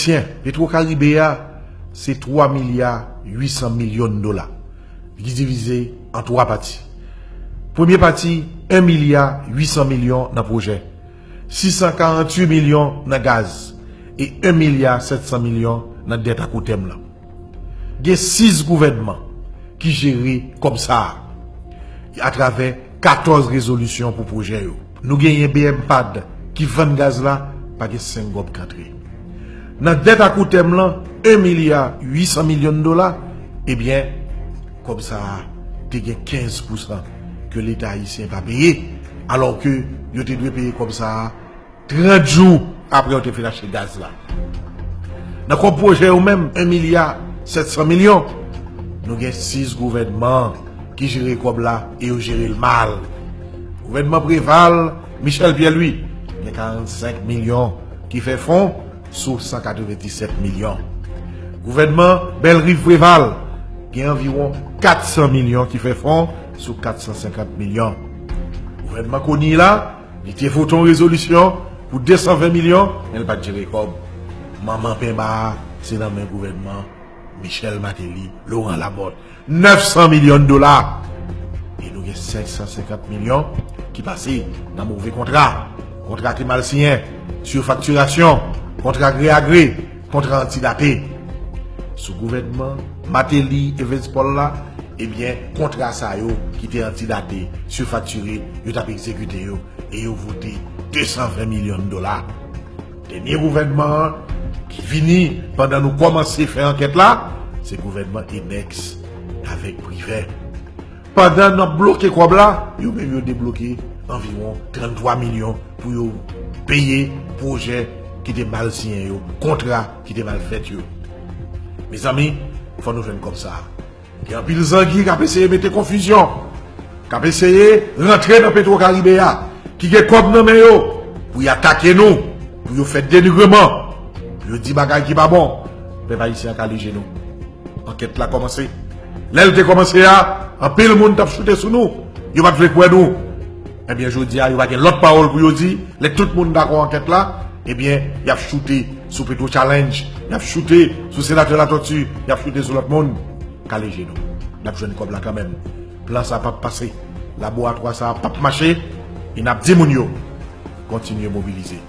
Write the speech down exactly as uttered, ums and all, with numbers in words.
Tyen, Petro Karibe a, se twa milya uit san milyon dola. Li divize an twa pati. Premye pati, en milya uit san milyon nan pwojè, sis san karanntuit milyon nan gaz, e en milya sèt san milyon nan dèt akoutèm lan. Gen sis gouvènman ki jere kòb sa a atravè katòz rezolisyon pou pwojè yo. Nou genyen BMPAD ki vann gaz la, pa gen senk gòb k antre. Nan dèt akoutèm lan, en milya uit san milyon dola, ebyen, kòb sa a te gen kenz pousan ke Leta ayisyen pa peye, alò ke yo te dwe peye kòb sa a trant jou apre yo te fin achte gaz la. Nan kòb pwojè yo menm, en milya sèt san milyon, nou gen sis gouvènman ki jere kòb la e yo jere l mal. Gouvènman Preval, Michel Pierre-Louis, gen karannsenk milyon ki fè fon sou san katreventisèt milyon. Gouvènman Bellerive-Preval gen anviwon kat san milyon ki fè fon sou kat san senkant milyon. Gouvènman Conille la, li te vote yon rezolisyon pou de san ven milyon, men l pa t jere kòb. Manman penba a, se nan men gouvènman Michel Martelly, Laurent Lamothe. Nèf san milyon dola. E nou gen senk san senkant milyon ki pase nan move kontra. Kontra ki mal siyen, sifaktirasyon, kontra gre a gre, kontra antidate. Sou gouvènman Martelly, Evans Paul la, ebyen, kontra sa yo ki te antidate, sifaktire, yo t ap egzekite yo, e yo vote de san ven milyon dola. Dènye gouvènman an ki vini pandan nou kòmanse fè ankèt la, se gouvènman Enex avèk Privè. Pandan n ap bloke kòb la, yo menm yo debloke anviwon tranntwa milyon pou yo peye pwojè ki te mal siyen yo, kontra ki te mal fèt yo. Mezanmi, fò nou jwenn kòb sa a. Gen anpil zangi k ap eseye mete konfizyon, k ap eseye rantre nan Petro Karibe a, ki gen kòb nan men yo, pou y atake nou, pou yo fè denigreman, pou yo di bagay ki pa bon. Pèp ayisyen an kale je nou. Ankèt la kòmanse. Lè l te kòmanse a, anpil moun t ap choute sou nou. Yo pa t vle kwè nou. Ebyen, jodi a, yo pa gen lòt pawòl pou yo di. Lè tout moun dakò ankèt la, ebyen, y ap choute sou Petro Challenge, y ap choute sou Senatè Latortue, y ap choute sou lòt moun. Kale je nou. N ap jwenn kòb la kanmenm. Plan sa p ap pase. Laboratwa sa p ap mache. E n ap di moun yo, kontinye mobilize.